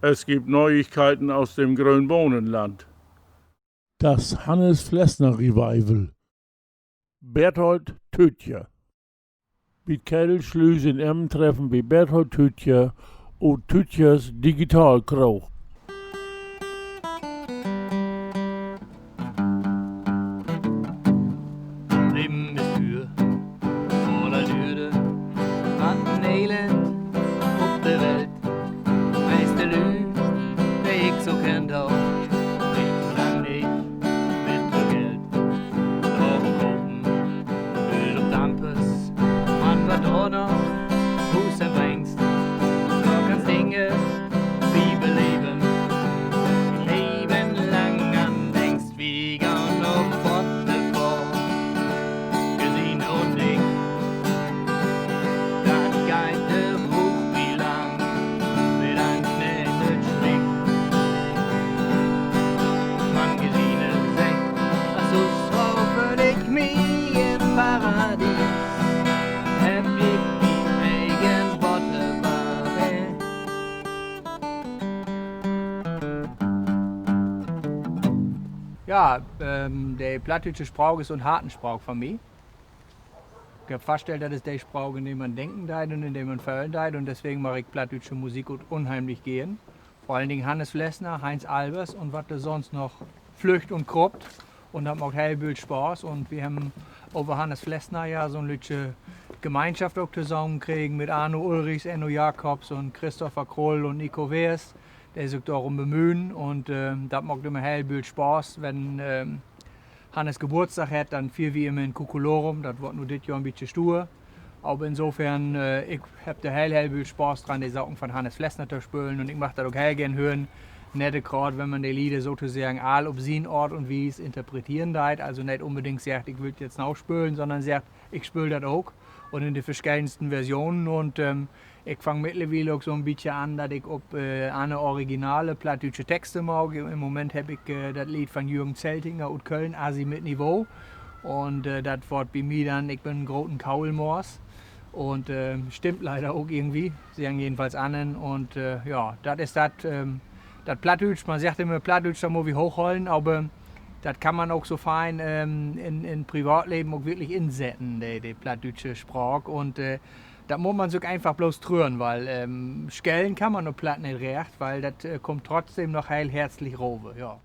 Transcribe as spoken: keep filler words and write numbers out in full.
Es gibt Neuigkeiten aus dem Grönbohnenland. Das Hannes Flessner Revival. Berthold Tüttjer. Bi Kedelslüüs in Emden treffen bi Berthold Tüttjer ut Tüttjers Digitalkroog. Leven is duur, vuller Dürde, wat en Elend op de Welt. Meiste Lüüd, de ik so kennt hebb, leevt lang nich mit veel Geld. Drogen kopen, Öl op Dampers, man wat dor noch Huus en bringst, dor kannst Dinge bi beleven, leven lang an denkst. Wi gahn op Waterfall, Gesine un ik. Dat geiht de Hoog bi lang, mit en Knee mit Slick. Man Gesine seggt: As so schauf ik mi in Paradies, hebb ik mien egen Waterfall. Ja, ähm, de plattdüütsche Spraak is en Hartenspraak von mi. Ik hebb faststellt, dat is de Spraak, in de man denken deit un in de man föhlen deit. Un deswegen mag ik plattdüütsche Musik ok unheimlich geern. Vör allen Dingen Hannes Flessner, Heinz Albers un wat dor sonst noch flüggt un kruppt. Un dat maakt heel veel Spaaß. Un wi hebben över Hannes Flessner ja so'n lüttje Gemeinschaft ok tosamen kregen mit Arno Ulrichs, Enno Jacobs un Christopher Krull un Nico Weers, de sük dorum bemühen. Un, ähm, dat maakt ümmer heel veel Spaaß, wenn, ähm, Hannes Geburtsdag hett, denn fiert wi ümmer in Kukulorum. Dat word nu dit Johr en bietje stuur. Aver insofern, äh, ik hebb dor heel, heel veel Spaaß dran, de Saken von Hannes Flessner to spölen. Un ik mag dat ok heel geern hören. Nett graad, wenn man de Leder sotoseggen all op sien Aart un Wies interpreteren deit. Also nett unbedingt seggt, ik will dat jetzt naspölen, sonnern seggt, ik spööl dat ok. Un in de verscheidensten Versionen. Un, ähm, ik fang mittlerwiel ok so'n bietje an, dat ik op, äh, anner originale plattdüütsche Texte maak. In'n Moment hebb ik, äh, dat Leed von Jürgen Zeltinger ut Köln, Assi mit Niveau. Un, äh, dat word bi mi denn: Ik bün en groten Kaulmoors. Un, äh, stimmt leider ok irgendwie, seggen jedenfalls annern. Un, äh, ja, dat is dat, ähm, dat Plattdüütsch. Man seggt ümmer, Plattdüütsch, dat mutt wi hoochhollen, aver dat kann man ok so fein, ähm, in, in Privatleven ok wirklich insetten, de, de plattdüütsche Spraak. Un, äh, dat mutt man sük eenfach bloots troen, wiel, ähm, schellen kann man op Platt nich recht, wiel dat, äh, kummt trotzdem noch heel herzlich röver, ja.